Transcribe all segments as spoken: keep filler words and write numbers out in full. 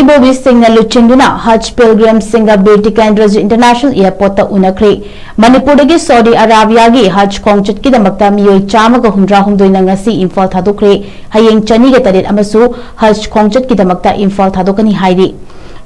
ꯏꯕꯣꯕꯤꯁꯤꯡꯅ ꯂꯨꯆꯤꯡꯗꯨꯅ ꯍꯖ ꯄꯤꯜꯒ꯭ꯔꯤꯝꯁꯤꯡꯒ ꯕꯤꯔ ꯇꯤꯀꯦꯟꯗ꯭ꯔꯖꯤ ꯏꯟꯇꯔꯅꯦꯁꯅꯦꯜ ꯑꯦꯌꯔꯄꯣꯔꯠꯇ ꯎꯅꯈ꯭ꯔꯦ꯫ ꯃꯅꯤꯄꯨꯔꯗꯒꯤ ꯁꯥꯎꯗꯤ ꯑꯔꯥꯕꯤꯌꯥꯒꯤ ꯍꯖ ꯈꯣꯡꯆꯠꯀꯤꯗꯃꯛꯇ ꯃꯤꯑꯣꯏ ꯆꯥꯝꯃꯒ ꯍꯨꯝꯗ꯭ꯔꯥꯍꯨꯝꯗꯣꯏꯅ ꯉꯁꯤ ꯏꯝꯐꯥꯜ ꯊꯥꯗꯣꯛꯈ꯭ꯔꯦ꯫ ꯍꯌꯦꯡ ꯆꯅꯤꯒ ꯇꯔꯦꯠ ꯑꯃꯁꯨ ꯍꯖ ꯈꯣꯡꯆꯠꯀꯤꯗꯃꯛꯇ ꯏꯝꯐꯥꯜ ꯊꯥꯗꯣꯛꯀꯅꯤ ꯍꯥꯏꯔꯤ꯫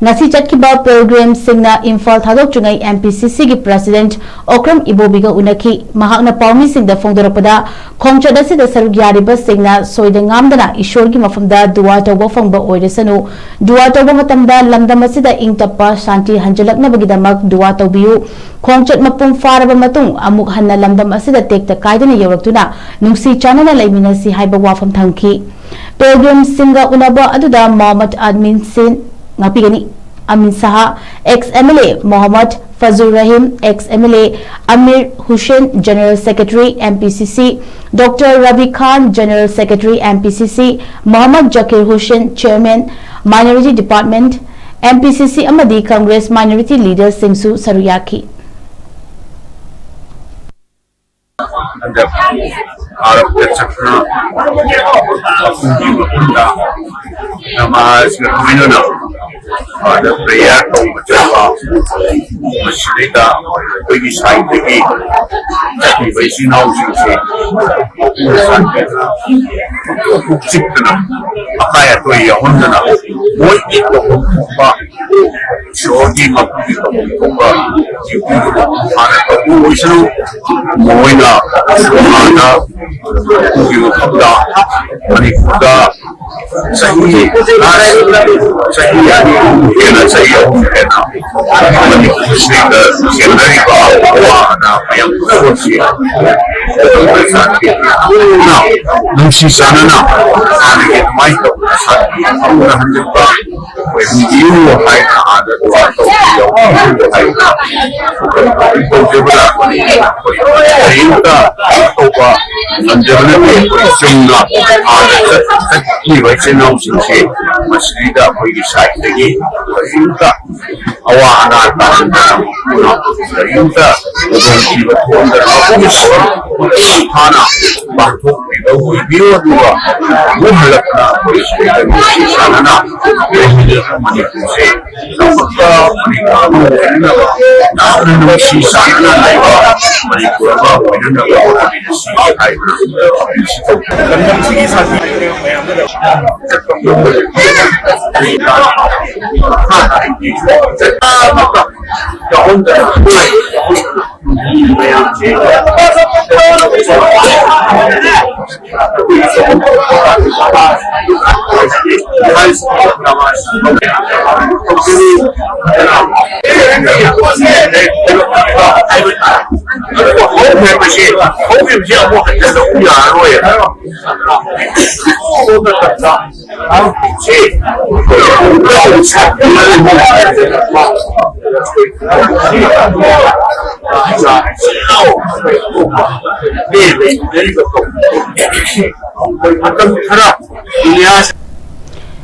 ꯉꯁꯤ ꯆꯠꯈꯤꯕ ꯄꯤꯜꯒ꯭ꯔꯤꯝꯁꯤꯡꯅ ꯏꯝꯐꯥꯜ ꯊꯥꯗꯣꯛꯇ꯭ꯔꯤꯉꯩ ꯑꯦꯝ ꯄꯤ ꯁꯤ ꯁꯤꯒꯤ ꯄ꯭ꯔꯦꯁꯤꯗꯦꯟꯠ ꯑꯣꯀ꯭ꯔꯝ ꯏꯕꯣꯕꯤꯒ ꯎꯅꯈꯤ꯫ ꯃꯍꯥꯛꯅ ꯄꯥꯎꯃꯤꯁꯤꯡꯗ ꯐꯣꯡꯗꯣꯔꯛꯄꯗ, ꯈꯣꯡꯆꯠ ꯑꯁꯤꯗ ꯁꯔꯨꯛ ꯌꯥꯔꯤꯕꯁꯤꯡꯅ ꯁꯣꯏꯗ ꯉꯥꯝꯗꯅ ꯏꯁꯣꯔꯒꯤ ꯃꯐꯝꯗ ꯗꯨꯋꯥ ꯇꯧꯕ ꯐꯪꯕ ꯑꯣꯏꯔꯁꯅꯨ꯫ ꯗꯨꯋꯥ ꯇꯧꯕ ꯃꯇꯝꯗ ꯂꯝꯗꯝ ꯑꯁꯤꯗ ꯏꯪ ꯇꯞꯄ ꯁꯥꯟꯇꯤ ꯍꯟꯖꯤꯜꯂꯛꯅꯕꯒꯤꯗꯃꯛ ꯗꯨꯋꯥ ꯇꯧꯕꯤꯌꯨ꯫ ꯈꯣꯡꯆꯠ ꯃꯄꯨꯡ ꯐꯥꯔꯕ ꯃꯇꯨꯡ ꯑꯃꯨꯛ ꯍꯟꯅ ꯂꯝꯗꯝ ꯑꯁꯤꯗ ꯇꯦꯛꯇ ꯀꯥꯏꯗꯅ ꯌꯧꯔꯛꯇꯨꯅ ꯅꯨꯡꯁꯤ ꯆꯥꯟꯅꯅ ꯂꯩꯃꯤꯟꯅꯁꯤ ꯍꯥꯏꯕ ꯋꯥꯐꯝ ꯊꯝꯈꯤ꯫ ꯄꯤꯜꯒ꯭ꯔꯤꯝꯁꯤꯡꯒ ꯎꯅꯕ ꯑꯗꯨꯗ ꯃꯣꯍꯝꯃꯗ ꯑꯗꯃꯤꯟ ꯁꯤꯟ ꯉꯥꯛꯄꯤꯒꯅꯤ꯫ Amin Shah, ex M L A Mohammad Fazur Rahim, ex M L A Amir Hussain, general secretary, M P C C, doctor Rabi Khan, general secretary, M P C C, Mohammad Zakir Hussain, chairman, minority department, M P C C ꯑꯃꯗꯤ ꯀꯪꯒ꯭ꯔꯦꯁ ꯃꯥꯏꯅꯣꯔꯤꯇꯤ ꯂꯤꯗꯔꯁꯤꯡꯁꯨ ꯁꯔꯨꯛ ꯌꯥꯈꯤ꯫ ꯍꯟꯗꯛ ꯑꯥꯔꯕꯇ ꯆꯠꯇꯨꯅ ꯃꯄꯨꯒꯤ ꯃꯐꯝꯗ ꯅꯃꯥꯖꯒ ꯂꯣꯏꯅꯅ ꯑꯥꯗ ꯄ꯭ꯔꯦꯌꯔ ꯇꯧꯕ ꯆꯠꯄ, ꯃꯁꯤꯗꯩꯗ ꯑꯩꯈꯣꯏꯒꯤ ꯁꯥꯏꯠꯇꯒꯤ ꯆꯠꯂꯤꯕ ꯏꯆꯤꯟ ꯏꯅꯥꯎꯁꯤꯡꯁꯦ ꯃꯄꯨꯅ ꯆꯥꯟꯕꯤꯗꯨꯅ ꯄꯨꯛꯆꯤꯛꯇꯅ ꯑꯀꯥꯏ ꯑꯇꯣꯏ ꯌꯥꯎꯍꯟꯗꯅ ꯃꯣꯏꯒꯤ ꯇꯧꯐꯝ ꯊꯣꯛꯄ ꯏꯁꯣꯔꯒꯤ ꯃꯄꯨꯒꯤ ꯇꯧꯐꯝ ꯊꯣꯛꯄ ꯃꯄꯨꯒꯤ ꯃꯄꯨ ꯍꯥꯟꯅ ꯇꯧꯕ ꯑꯣꯏꯁꯅꯨ꯫ ꯃꯈꯣꯏꯅ ꯍꯥꯟꯅ ꯃꯄꯨꯒꯤ ꯃꯐꯝꯗ ꯃꯅꯤꯄꯨꯔꯗ ꯆꯍꯤ ꯆꯍꯤ ꯑꯅꯤ ꯑꯍꯨꯝ ꯍꯦꯟꯅ, ꯆꯍꯤ ꯑꯍꯨꯝ ꯍꯦꯟꯅ ꯃꯅꯤꯄꯨꯔꯁꯤꯗ ꯊꯦꯡꯅꯔꯤꯕ ꯑꯋꯥ ꯑꯅꯥ ꯃꯌꯥꯝ ꯄꯨꯝꯅꯃꯛꯁꯤ ꯅꯨꯡꯁꯤ ꯆꯥꯟꯅꯅ ꯍꯥꯟꯅꯒꯤ ꯑꯗꯨꯃꯥꯏꯅ ꯇꯧꯗꯅ ꯁꯥꯟꯇꯤ ꯍꯟꯖꯤꯟꯕ ꯑꯣꯏꯍꯟꯕꯤꯌꯨ ꯍꯥꯏꯅ ꯑꯥꯗ ꯗꯨꯋꯥ ꯇꯧꯕꯤꯌꯨ ꯍꯥꯏꯅ ꯇꯧꯖꯕ ꯂꯥꯛꯄꯅꯤ꯫ ꯑꯩꯈꯣꯏ ꯀꯔꯤꯝꯇ ꯇꯧꯕ ꯉꯝꯖꯕ ꯅꯠꯇꯦ꯫ ꯑꯩꯈꯣꯏ ꯆꯨꯝꯅ ꯑꯥꯗ ꯆꯠ-, ꯆꯠꯂꯤꯕ ꯏꯆꯤꯟ ꯏꯅꯥꯎꯁꯤꯡꯁꯦ ꯃꯁꯤꯗ ꯑꯩꯈꯣꯏꯒꯤ ꯁꯥꯏꯠꯇꯒꯤ ꯀꯔꯤꯝꯇ ꯑꯋꯥ ꯑꯅꯥ ꯇꯥꯍꯟꯗꯅ ꯀꯔꯤꯝꯇ ꯈꯨꯗꯣꯡꯊꯤꯕ ꯊꯣꯛꯍꯟꯗꯅ ꯃꯄꯨꯒꯤ ꯁꯣꯔ ꯍꯥꯟꯅ ꯄꯥꯡꯊꯣꯛꯄꯤꯕ ꯑꯣꯏꯕꯤꯌꯨ꯫ ꯑꯗꯨꯒ ꯑꯃꯨꯛ ꯍꯜꯂꯛꯄꯗ ꯑꯩꯈꯣꯏ ꯁꯤꯗꯩꯗ ꯅꯨꯡꯁꯤ ꯆꯥꯟꯅꯅ ꯂꯩꯃꯤꯟꯅ ꯃꯅꯤꯄꯨꯔꯁꯦ ꯆꯥꯎꯈꯠꯄ ꯃꯅꯤꯄꯨꯔ ꯑꯃ ꯑꯣꯏꯅꯅꯕ, ꯌꯥꯝꯅ ꯅꯨꯡꯁꯤ ꯆꯥꯟꯅꯅ ꯂꯩꯕ ꯃꯅꯤꯄꯨꯔ ꯑꯃ ꯑꯣꯏꯅꯅꯕ ꯍꯣꯠꯅꯃꯤꯟꯅꯁꯤ ꯍꯥꯏꯗꯅ ꯂꯝꯗꯝꯁꯤꯒꯤ ꯁꯥꯟꯇꯤ ꯃꯌꯥꯝꯗ ꯆꯠꯄ ꯌꯥꯎꯍꯟꯗꯅ ꯃꯌꯥꯝꯁꯦ ꯍꯧꯈꯤꯕꯁꯦ ꯑꯃꯨꯛ ꯍꯟꯖꯤꯜꯂꯛꯎ ꯌꯥꯔꯔꯣꯏ꯫ ꯃꯇꯝ ꯈꯔ ꯏꯂꯤꯌꯥꯁ